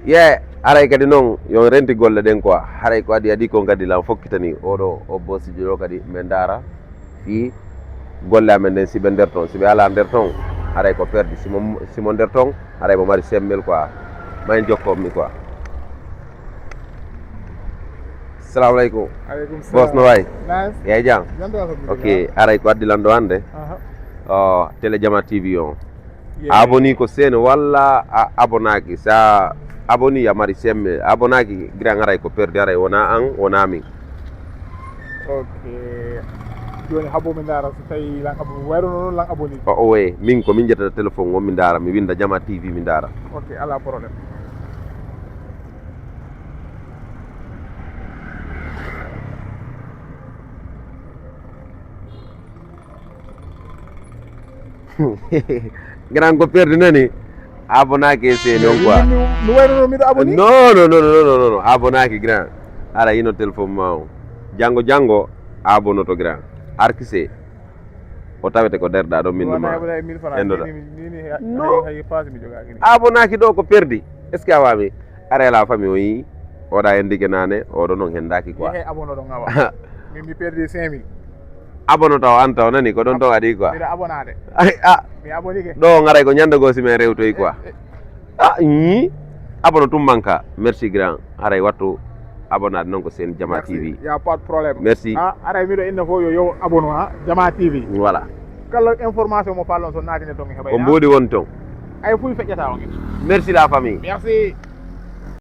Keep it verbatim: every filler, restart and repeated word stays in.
Ye, haray kadi noon yo renti golle ɗen quoi. Haray ko adi adi kon kadi lan fokkitani oɗo o bosijo ɗo kadi min ndaara fii golle amen ɗen, si ɓe nder ton, si ɓe ala nder ton, haray ko perdi. Simo simo nder ton, haray mo mari semmel quoi. Mayen jokko mi quoi. Salamu aleykum. Aleykum Bos no wayi? Nice. Yeey jam. Jam tan, alhamdulillah. Ok, haray ko addi lan ɗo hannde? Aha. O tele jama T V on. Yeey. A aboni ko seeni walla a abonaki? Sa aboni a mari semmel, abonaki grand haray ko perdi, haray wona an wona min. Ok. Joni habo mi ndara so tawi lan abo wayro non lan aboni. O owe, min ko min ƴettata téléphone on mi ndaara, mi winda jama T V mi ndaara. Ok, ala problème. Grand ko perdi nani? Abonaki e seeni on quoi. Mi wayro non miɗo aboni. Non non non non non non, abonaki grand. Ara ino téléphone ma on. Jango jango abonoto grand. Arkise. O tawete ko derɗa ɗon min numa. Wona hebla e mille francs. Endoɗa. Ni ni ni No. Hay paasi mi jogaki ni. Abonaki ɗo ko perdi. Est-ce que a wami? Ara la famille o yi. Oɗa e ndige nane oɗo non hen daki quoi. Yehe abono ɗon awa. Min mi perdi cinq mille. Abono taw an taw nani ko ɗon taw adi quoi. Miɗo abonade. Ay a Mi abonike. Ɗo ngaray ko ñande goo si min rewtoyi quoi. A ñi. Abono tummanka. Merci grand. Haray wattu abonade noon ko seen Jama T V. Ya pas de problème. Merci. Ha aray miɗo inna fof yo yo abono ha Jama T V. Voilà. Kala information mo falon so natine ton heɓay. Ko mboɗi won ton. Ay fuy feƴƴata on. Merci la famille. Merci.